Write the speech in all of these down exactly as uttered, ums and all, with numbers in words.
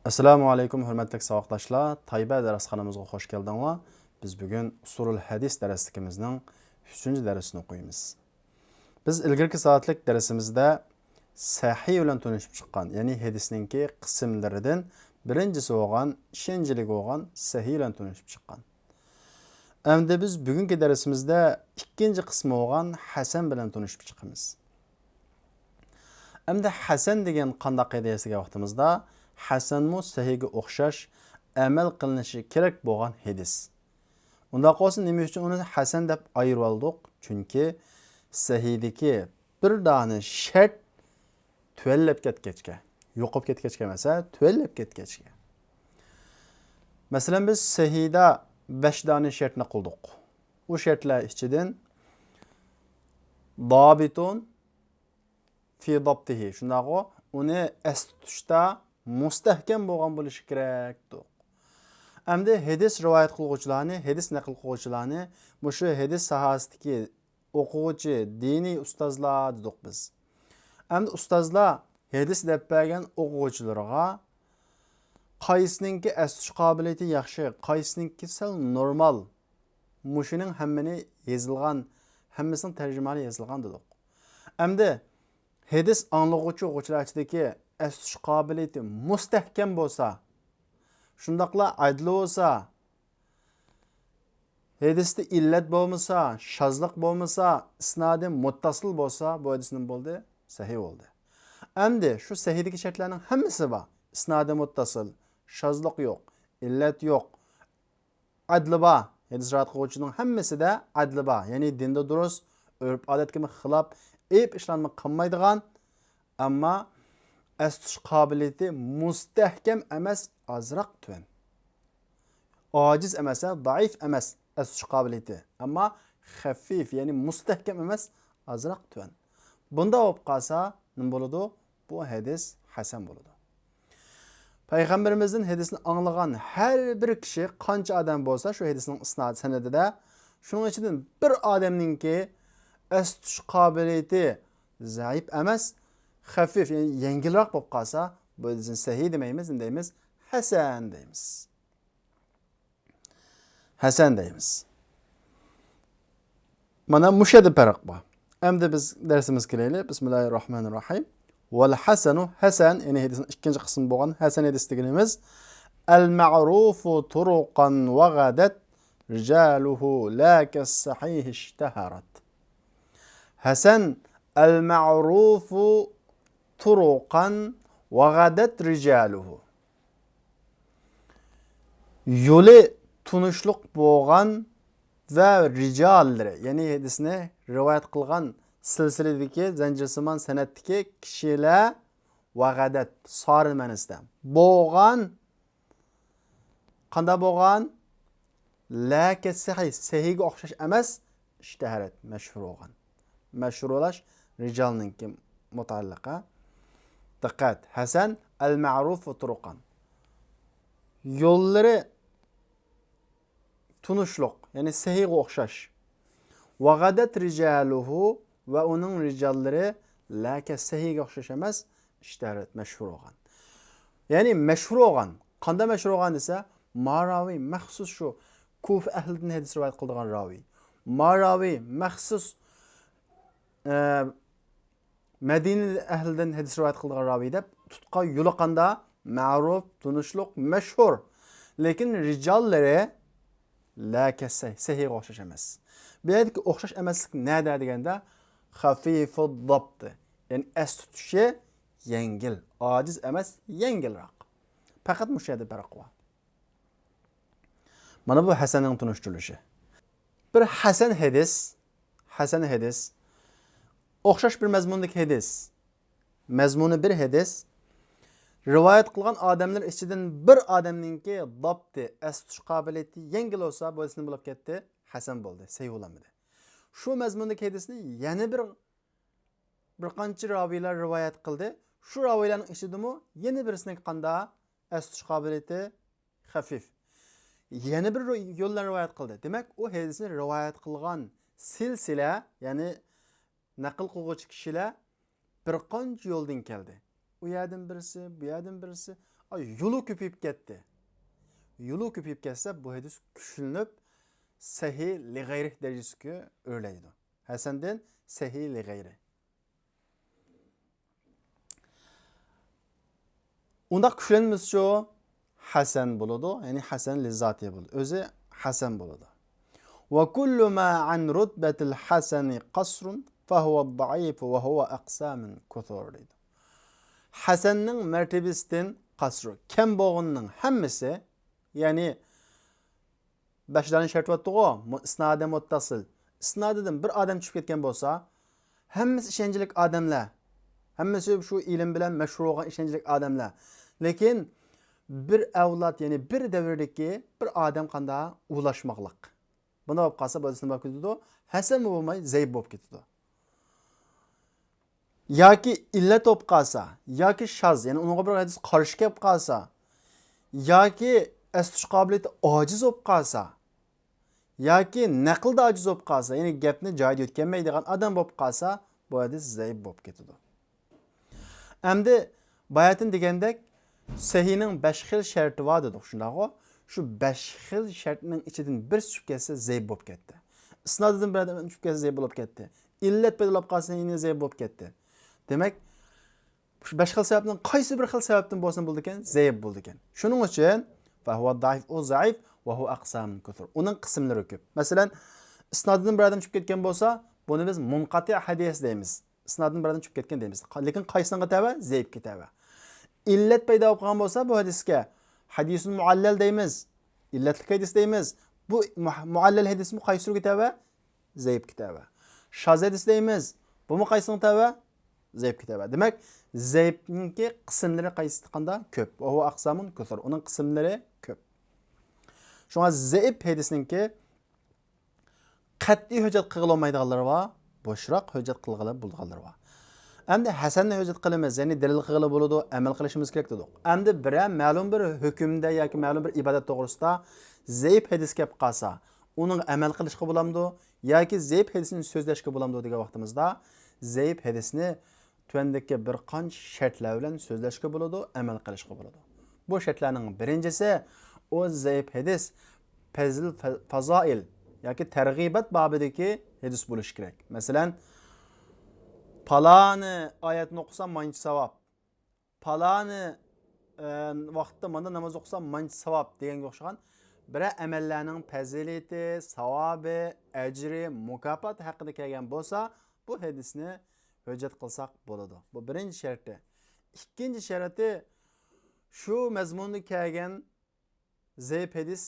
ئەسسالامۇ ئەلەيكۇم، ھۆرمەتلىك ساۋاقداشلار. تايبە دەرسخانىمىزغا خوش كەلدىڭلار. بىز بۈگۈن ئۇسۇلۇل ھەدىس دەرسلىكىمىزنىڭ ئۈچىنچى دەرسىنى ئوقۇيمىز. بىز ئىلگىرىكى سائەتلىك دەرسىمىزدە سەھىھ بىلەن تونۇشۇپ چىققان، يەنى ھەدىسنىڭكى قىسىملىرىدىن بىرىنچىسى بولغان، ئىشەنچلىك بولغان سەھىھ بىلەن تونۇشۇپ چىققان. ئەمدى بىز بۈگۈنكى دەرسىمىزدە ئىككىنچى قىسمى بولغان ھەسەن بىلەن تونۇشۇپ چىقىمىز. ئەمدى ھەسەن دېگەن قانداق ھەدىس دېگەن ۋاقتىمىزدا، ھەسەنمۇ سەھىھكە ئوخشاش ئەمەل قىلىنىشى كېرەك بولغان ھەدىس. ئۇنداق بولسا نېمە ئۈچۈن ئۇنى ھەسەن دەپ ئايرىۋالدۇق؟ چۈنكى سەھىھدىكى بىر دانە شەرت تۆۋەنلەپ كەتكەچكە، يوقاپ كەتكەچكە ئەمەس، ھە، تۆۋەنلەپ كەتكەچكە. مەسىلەن، بىز سەھىھدا بەش دانە شەرتنى قىلدۇق. ئۇ شەرتلەر ئىچىدىن دابىتۇن في ضبطه، شۇنداقغۇ؟ ئۇنى ئەستە تۇتۇشتا مۇستەھكەم بولغان بولۇشى كېرەك، دېدۇق. ئەمدى ھەدىس رىۋايەت قىلغۇچىلارنى، ھەدىس نەقىل قىلغۇچىلارنى مۇشۇ ھەدىس ساھەسىدىكى ئوقۇغۇچى، دىنىي ئۇستازلار دېدۇق بىز. ئەمدى ئۇستازلار ھەدىس دەپ بەرگەن ئوقۇغۇچىلىرىغا قايسىنىڭكى ئەستە تۇتۇش قابىلىيىتى ياخشى، قايسىنىڭكى سەل نورمال، مۇشۇنىڭ ھەممىنى يېزىلغان، ھەممىسىنىڭ تەرجىمىھالى يېزىلغان دېدۇق. ئەمدى ھەدىس ئاڭلىغۇچى ئوقۇغۇچىلار ئىچىدىكى ئەستە تۇتۇش قابىلىيىتى مۇستەھكەم بولسا، شۇنداقلا ئادىل بولسا، ھەدىستە ئىللەت بولمىسا، شازلىق بولمىسا، ئىسنادى مۇتتەسىل بولسا، بۇ ھەدىس نېمە بولدى؟ سەھىھ بولدى. ئەمدى شۇ سەھىھدىكى شەرتلەرنىڭ ھەممىسى بار. ئىسنادى مۇتتەسىل، شازلىق يوق، ئىللەت يوق، ئادلى بار. ھەدىس رىۋايەت قىلغۇچىنىڭ ھەممىسىدە ئادلى بار. يەنى دىندا دۇرۇس، ئۆرپ-ئادەتكىمۇ خىلاپ، ئەيىب ئىشلارنىمۇ قىلمايدىغان، ئەمما ئەستە تۇتۇش قابىلىيىتى مۇستەھكەم ئەمەس، ئازراق تۆۋەن. ئاجىز ئەمەس، ھە، زەئىپ ئەمەس ئەستە تۇتۇش قابىلىيىتى. ئەمما خەفىف، يەنى مۇستەھكەم ئەمەس، ئازراق تۆۋەن. بۇنداق بولۇپ قالسا نېمە بولىدۇ؟ بۇ ھەدىس ھەسەن بولىدۇ. پەيغەمبىرىمىزدىن ھەدىسنى ئاڭلىغان ھەر بىر كىشى، قانچە ئادەم بولسا شۇ ھەدىسنىڭ ئىسناد سەنىدىدە، شۇنىڭ ئىچىدىن بىر ئادەمنىڭكى ئەستە تۇتۇش قابىلىيىتى زەئىپ ئەمەس، خەفىف، يەنى يەڭگىلراق بولۇپ قالسا، بۇ ھەدىسنى سەھىھ دېمەيمىز، نېمە دەيمىز؟ ھەسەن دەيمىز. ھەسەن دەيمىز. مانا مۇشۇ يەردە پەرق بار. ئەمدى بىز دەرسىمىزگە كېلەيلى. بىسمىللاھىررەھمانىررەھىم. ۋەل ھەسەنۇ، ھەسەن، يەنى ھەدىسنىڭ ئىككىنچى قىسمى بولغان ھەسەن ھەدىس دېگىنىمىز، ئەل مەئرۇفۇ تۇرقەن ۋە غەدەت رىجالۇھۇ لا كەس سەھىھ ئىشتەھەرەت. ھەسەن، ئەل مەئرۇفۇ تۇرقەن ۋە غەدەت رىجالۇھۇ. يولى تونۇشلۇق بولغان ۋە رىجاللىرى، يەنى ھەدىسنى رىۋايەت قىلغان سىلسىلىدىكى، زەنجىرسىمان سەنەدتىكى كىشىلەر، ۋە غەدەت، سارى مەنىسىدە بولغان. قانداق بولغان؟ لە كەس سەھىھ، سەھىھكە ئوخشاش ئەمەس، ئىشتەھەرەت، مەشھۇر بولغان. مەشھۇر بولاش رىجالنىڭكى مۇتەئەللىقى. دىققەت، ھەسەن، ئەل مەئرۇف ۋە تۇرقەن. يوللىرى تونۇشلۇق، يەنى سەھىھكە ئوخشاش. ۋە غەدەت رىجالۇھۇ، ۋە ئۇنىڭ رىجاللىرى لە كەس سەھىھكە ئوخشاش ئەمەس، ئىشتەھەرەت، مەشھۇر بولغان. يەنى مەشھۇر بولغان. قانداق مەشھۇر بولغان دېسە، ما راۋى مەخسۇس شۇ كۇفە ئەھلىدىن ھەدىس رىۋايەت قىلىدىغان راۋى. ما راۋى مەخسۇس، ئە، مەدىنە ئەھلىدىن ھەدىس رىۋايەت قىلىدىغان راۋى دەپ تۇتقان يولى قاندا؟ مەرۇپ، تونۇشلۇق، مەشھۇر. لېكىن رىجاللىرى لە كەس سەھىھ، سەھىھكە ئوخشاش ئەمەس. بۇ يەردىكى ئوخشاش ئەمەسلىك نەدە دېگەندە، خەفىفۇ دابتى. يەنى ئەستە تۇتۇشى يەڭگىل، ئاجىز ئەمەس، يەڭگىلراق. پەقەت مۇشۇ يەردە پەرق بار. مانا بۇ ھەسەننىڭ تونۇشتۇرۇلۇشى. بىر ھەسەن ھەدىس، ھەسەن ھەدىس، ئوخشاش بىر مەزمۇندىكى ھەدىس، مەزمۇنى بىر ھەدىس، رىۋايەت قىلغان ئادەملەر ئىچىدىن بىر ئادەمنىڭكى دابتى، ئەستە تۇتۇش قابىلىيىتى يەڭگىل بولسا، بۇ ھەدىس نېمە بولۇپ كەتتى؟ ھەسەن بولدى، سەھىھ بولالمىدى. شۇ مەزمۇندىكى ھەدىسنى يەنە بىر، بىر قانچە راۋىيلار رىۋايەت قىلدى. شۇ راۋىيلارنىڭ ئىچىدىمۇ يەنە بىرسىنىڭكى قاندا؟ ئەستە تۇتۇش قابىلىيىتى خەفىف. يەنە بىر رو-، يول بىلەن رىۋايەت قىلدى. دېمەك، ئۇ ھەدىسنى رىۋايەت قىلغان سىلسىلە، يەنى نەقىل قىلغۇچى كىشىلەر بىر قانچە يولدىن كەلدى. ئۇ يەردىن بىرسى، بۇ يەردىن بىرسى. يولى كۆپىيىپ كەتتى. يولى كۆپىيىپ كەتسە، بۇ ھەدىس كۈچلىنىپ، سەھىھ لىغەيرىھ دەرىجىسىگە ئۆرلەيدۇ. ھەسەندىن سەھىھ لىغەيرىھ. ئۇنداق كۈچلەنمىسىچۇ؟ ھەسەن بولىدۇ، يەنى ھەسەن لىزاتى بولىدۇ. ئۆزى ھەسەن بولىدۇ. وكل ما عن رتبة الحسن قصر فهو ضعيف وهو أقسام كثر دەيدۇ. ھەسەننىڭ مەرتىۋىسىدىن قەسرۇ، كەم بولغىنىنىڭ ھەممىسى، يەنى بەش دانە شەرت بارتتىغۇ، مۇ-، ئىسنادى مۇتتەسىل. ئىسنادىدىن بىر ئادەم چۈشۈپ كەتكەن بولسا، ھەممىسى ئىشەنچلىك ئادەملەر. ھەممىسى شۇ ئىلىم بىلەن مەشھۇر بولغان ئىشەنچلىك ئادەملەر. لېكىن بىر ئەۋلاد، يەنى بىر دەۋردىكى بىر ئادەم قانداق ئۇلاشماقلىق. بۇنداق بولۇپ قالسا، بۇ ھەدىس نېمە بولۇپ كېتىدۇ؟ ھەسەن بولماي، زەئىپ بولۇپ كېتىدۇ. ياكى ئىللەت بولۇپ قالسا، ياكى شاز، يەنى ئۇنىڭغا بىر ھەدىس قارشى كەپ قالسا، ياكى ئەستۇش قابىلىيىتى ئاجىز بولۇپ قالسا، ياكى نەقىلدە ئاجىز بولۇپ قالسا، يەنى گەپنى جايىدا يۆتكەلمەيدىغان ئادەم بولۇپ قالسا، بۇ ھەدىس زەئىپ بولۇپ كېتىدۇ. ئەمدى باياتىن دېگەندەك، سەھىھنىڭ بەش خىل شەرتى بار دېدۇق، شۇنداقغۇ؟ شۇ بەش خىل شەرتنىڭ ئىچىدىن بىرسى چۈشۈپ كەتسە، زەئىپ بولۇپ كەتتى. ئىسنادىدىن بىر ئادەم چۈشۈپ كەتسە، زەئىپ بولۇپ كەتتى. ئىللەت پەيدا بولۇپ قالسا، يەنە زەئىپ بولۇپ كەتتى. دېمەك، شۇ بەش خىل سەۋەبتىن قايسى بىر خىل سەۋەبتىن بولسىمۇ بولىدىكەن، زەئىپ بولىدىكەن. شۇنىڭ ئۈچۈن فهو ضعيف، ئۇ زەئىپ، وهو أقسام كثر، ئۇنىڭ قىسىملىرى كۆپ. مەسىلەن، ئىسنادىدىن بىر ئادەم چۈشۈپ كەتكەن بولسا، بۇنى بىز مۇنقەتىئ ھەدىس دەيمىز. ئىسنادىدىن بىر ئادەم چۈشۈپ كەتكەن دەيمىز. لېكىن قايسىنىڭغا تەۋە؟ زەئىپكە تەۋە. ئىللەت پەيدا بولۇپ قالغان بولسا، بۇ ھەدىسكە ھەدىسۇن مۇئەللەل دەيمىز. ئىللەتلىك ھەدىس دەيمىز. بۇ مۇ-، مۇئەللەل ھەدىسمۇ قايسى تۈرگە تەۋە؟ زەئىپكە تەۋە. شاز ھەدىس دەيمىز. بۇمۇ قايسىنىڭ تەۋە؟ زەئىپكە تەۋە. دېمەك، زەئىپنىڭكى قىسىملىرى قايسى قاندا؟ كۆپ. وهو أقسام كثر. ئۇنىڭ قىسىملىرى كۆپ. شۇڭا زەئىپ ھەدىسنىڭكى قەتئىي ھۆججەت قىلغىلى بولمايدىغانلىرى بار، بوشراق ھۆججەت قىلغىلى بولىدىغانلىرى بار. ئەمدى ھەسەننى ھۆججەت قىلىمىز، يەنى دەلىل قىلغىلى بولىدۇ، ئەمەل قىلىشىمىز كېرەك دېدۇق. ئەمدى بىرەر مەلۇم بىر ھۆكۈمدە ياكى مەلۇم بىر ئىبادەت توغرىسىدا زەئىپ ھەدىس كەپ قالسا، ئۇنىڭغا ئەمەل قىلىشقا بولامدۇ ياكى زەئىپ ھەدىسنى سۆزلەشكە بولامدۇ دېگەن ۋاقتىمىزدا، زەئىپ ھەدىسنى تۆۋەندىكى بىر قانچە شەرتلەر بىلەن سۆزلەشكە بولىدۇ، ئەمەل قىلىشقا بولىدۇ. بۇ شەرتلەرنىڭ بىرىنچىسى، ئۇ زەئىپ ھەدىس پەزىل، فە-، فازائىل ياكى تەرغىبات بابىدىكى ھەدىس بولۇشى كېرەك. مەسىلەن، پالانى ئايەتنى ئوقۇسام مانچە ساۋاب، پالانى، ئە، ۋاقىتتا مانا ناماز ئوقۇسام مانچە ساۋاب دېگەنگە ئوخشىغان بىرەر ئەمەللەرنىڭ پەزىلىتى، ساۋابى، ئەجرى، مۇكاپاتى ھەققىدە كەلگەن بولسا، بۇ ھەدىسنى ھۆججەت قىلساق بولىدۇ. بۇ بىرىنچى شەرتى. ئىككىنچى شەرتى، شۇ مەزمۇندا كەلگەن زەئىپ ھەدىس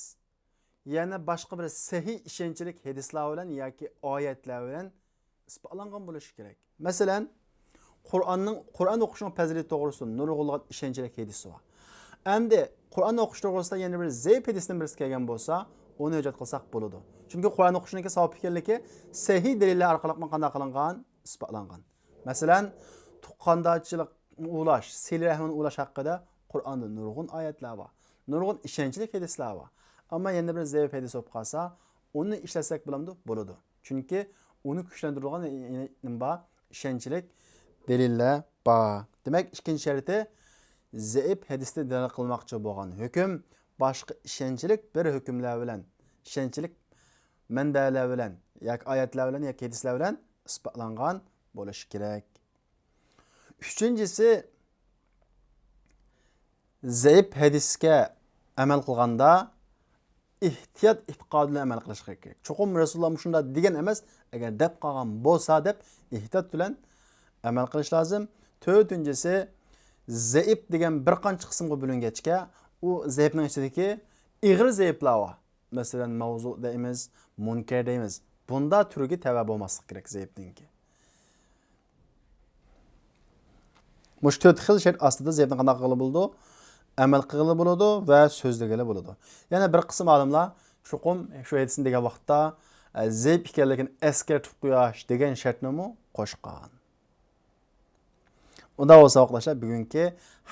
يەنە باشقا بىر سەھىھ ئىشەنچلىك ھەدىسلەر بىلەن ياكى ئايەتلەر بىلەن ئىسپاتلانغان بولۇشى كېرەك. مەسىلەن، قۇرئاننىڭ، قۇرئان ئوقۇشنىڭ پەزىلىتى توغرىسىدا نۇرغۇنلىغان ئىشەنچلىك ھەدىس بار. ئەمدى قۇرئان ئوقۇش توغرىسىدا يەنە بىر زەئىپ ھەدىسنىڭ بىرسى كەلگەن بولسا، ئۇنى ھۆججەت قىلساق بولىدۇ. چۈنكى قۇرئان ئوقۇشنىڭكى ساۋاب ئىكەنلىكى سەھىھ دەلىللەر ئارقىلىق قانداق قىلىنغان؟ ئىسپاتلانغان. مەسىلەن، تۇغقاندارچىلىقنى ئۇلاش، سىلە رەھىمنى ئۇلاش ھەققىدە قۇرئاندا نۇرغۇن ئايەتلەر بار، نۇرغۇن ئىشەنچلىك ھەدىسلەر بار. ئەمما يەنە بىر زەئىپ ھەدىس بولۇپ قالسا، ئۇنى ئىشلەتسەك بولامدۇ؟ بولىدۇ. چۈنكى ئۇنى كۈچلەندۈرىدىغان نېمە بار؟ ئىشەنچلىك دەلىللەر بار. دېمەك، ئىككىنچى شەرتى، زەئىپ ھەدىستىن دەلىل قىلماقچى بولغان ھۆكۈم باشقا ئىشەنچلىك بىر ھۆكۈملەر بىلەن، ئىشەنچلىك مەنبەلەر بىلەن ياكى ئايەتلەر بىلەن ياكى ھەدىسلەر بىلەن ئىسپاتلانغان بولۇشى كېرەك. ئۈچىنچىسى، زەئىپ ھەدىسكە ئەمەل قىلغاندا ئېھتىيات ئېتىقادى بىلەن ئەمەل قىلىش كېرەك. چوقۇم رەسۇلۇللا مۇشۇنداق دېگەن ئەمەس، ئەگەر دەپ قالغان بولسا دەپ ئېھتىيات بىلەن ئەمەل قىلىش لازىم. تۆتىنچىسى، زەئىپ دېگەن بىر قانچە قىسىمغا بۆلۈنگەچكە، ئۇ زەئىپنىڭ ئىچىدىكى ئېغىر زەئىپلەر بار. مەسىلەن، مەۋزۇ دەيمىز، مۇنكەر دەيمىز. بۇندا تۈرگە تەۋە بولماسلىق كېرەك زەئىپنىڭكى. مۇشۇ تۆت خىل شەرت ئاستىدا زەئىپنى قانداق قىلغىلى بولىدۇ؟ ئەمەل قىلغىلى بولىدۇ ۋە سۆزلىگىلى بولىدۇ. يەنە بىر قىسىم ئالىملار چوقۇم شۇ ھەدىسنى دېگەن ۋاقىتتا، ئە، زەئىپ ئىكەنلىكىنى ئەسكەرتىپ قويۇش دېگەن شەرتنىمۇ قوشقان. ئۇنداق بولسا، ساۋاقداشلار، بۈگۈنكى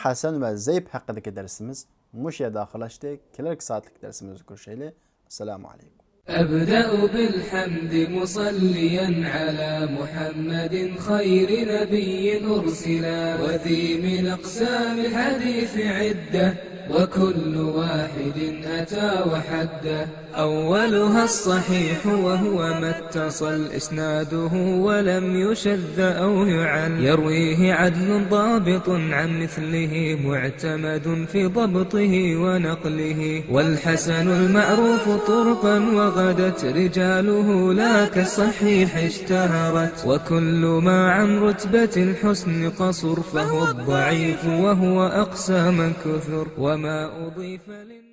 ھەسەن ۋە زەئىپ ھەققىدىكى دەرسىمىز مۇشۇ يەردە ئاخىرلاشتى. كېلەركى سائەتلىك دەرسىمىزدە كۆرۈشەيلى. ئەسسالامۇ ئەلەيكۇم. أبدأ بالحمد مصليا على محمد خير نبي أرسلا، وذي من أقسام الحديث عدة. وكل واحد أتى وحده. أولها الصحيح وهو ما اتصل إسناده ولم يشذ أو يعل، يرويه عدل ضابط عن مثله معتمد في ضبطه ونقله، والحسن المعروف طرقا وغدت رجاله لا كالصحيح اشتهرت، وكل ما عن رتبة الحسن قصر فهو الضعيف وهو أقسى من كثر، وما أضيف لل